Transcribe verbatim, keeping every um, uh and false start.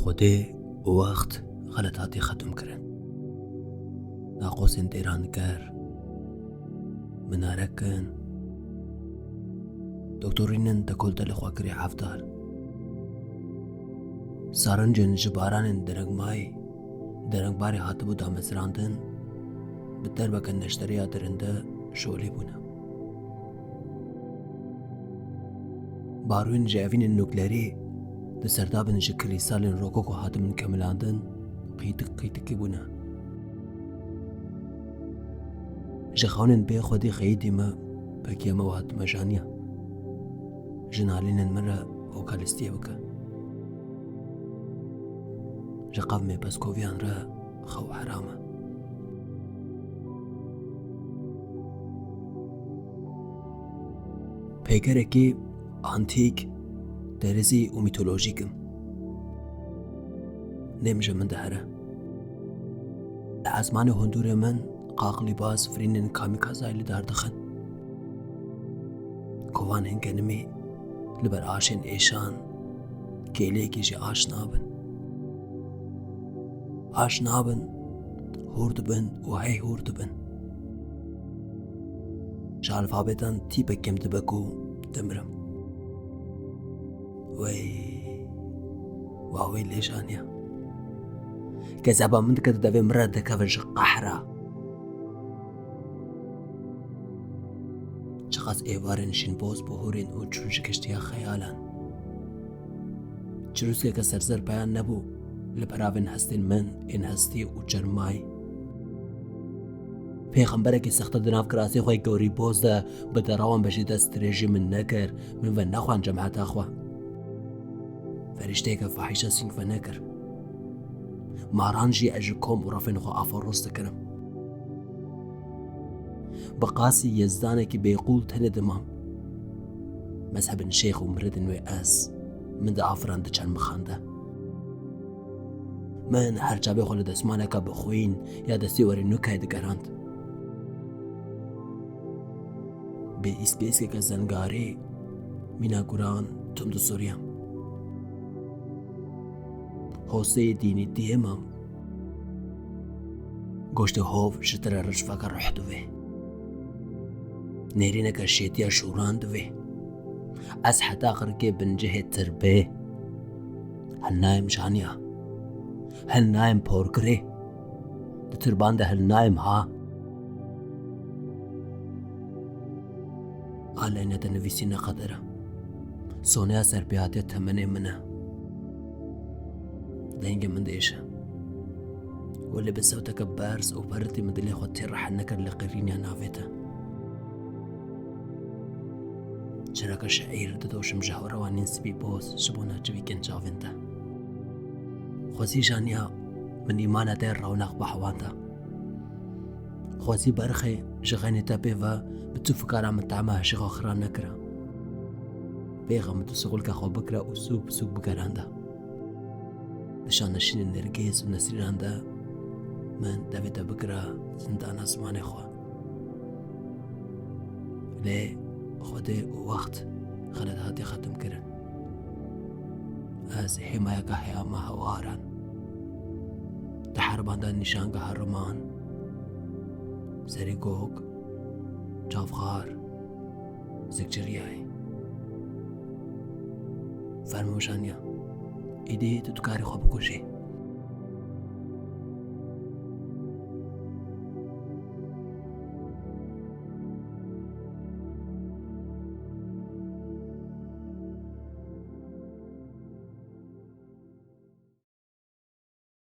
Xwedê û wext xelet hatî xetum kirin. Naqosên têran diker, minarekin, doktorînin dekolte li xwe kirê hevdal. Sarincên ji baranên derengmayî, derengbarê hatibû damezrandin, bi derbeke neşteriya dirinde şolî bûne. Barûyên ji evînên nuklerî di serdabin ji krîstalên rokoko hatibin kemilandin, qîtik qîtikî bûne. Ji xewnên bê xwedî xeyîdî me, pekî me û hatime janiya. Ji nalînên min re vokalîstiyê bike. Ji qevmê pezkoviyan re xew heram e. Peygerekî antîk, derizî û mîtolojîk im. Nêm ji min dihere. Li ezmanê hundûrê min qaq lîbas firînên kamîkazayê li dar dixin. Kovanên genimî li ber aşên êşan kêliyekî jî aş nabin. Aş nabin, hûr dibin û hey hûr dibin. Ji alfabetan tîpek kêm dibe ku dimirim. Wey, wa wey lêjaniya. Kezeba min dike di devê min re dikeve ji qehra. Çiqas êvarên şînboz bihûrên û çûn ji kiştiya xeyalan. Çirûskeke serzer peyan nebû li peravên hestên min ên hestî û çermayî. Pêxemberekî sexte di nav kirasê xwe gorî boz de bi derawan be jî dest dirêjî min nekir, min ve nexwend cemeta xwe. Ferîşteyeke fahîşe sîng ve nekir. Maran jî ez ji kom û refên xwe aferos dikirim. Bi qasî yezdanekî bêqûl tenê dimam. Mezhebên şêx û miridên wê ez min diafiran di çermixan de. Min her çavê xwe li desmaleke bi xwîn ya destê werê nûkayê digerand. Bi îspêskeke zengarî mîna guran tim disoriyam. Hosteyê dînî diyê mam. Goştê hov ji te re ricveke ruh divê. Nêrîneke şêtiya şûran divê. Ez heta qirkê bincihê tirbê. Hilnayêm janiya. Hilnayêm porkirê. Di tirban de hilnayêm ha. A leyne de nivîsîne qeder e. Soneya serpêhatiya temenê min e. Dengê min diêşe. Welê bi sewteke berz û peritî min dilê xwe tê rehet nekir li qirîniya navê te. Çireka şeîr didoşim ji hewrewanên spî boz ji bona çivîkên çavên te. Xwezî janiya min îmana te rewneq bihewanda. Xwezî berxê ji xeynê te pê ve bi tu fikara min tehma hişê xwe xiran nekira. Pêxa min tu sixulka xwe bikira û sûk bi sûk bigeranda. Di şaneşînên Nêrgîz û Nesrînan de min devê te bikira zindana zimanê xwe. Lê Xwedê û wext xelet hatiye xetimkirin. Ez hêmayeke heyama hewaran. Di herban de nîşangeha riman, serî gog, çavxar, zikçiriyayê. Fermo janiya. Îdî tu dikarî xwe bikujî.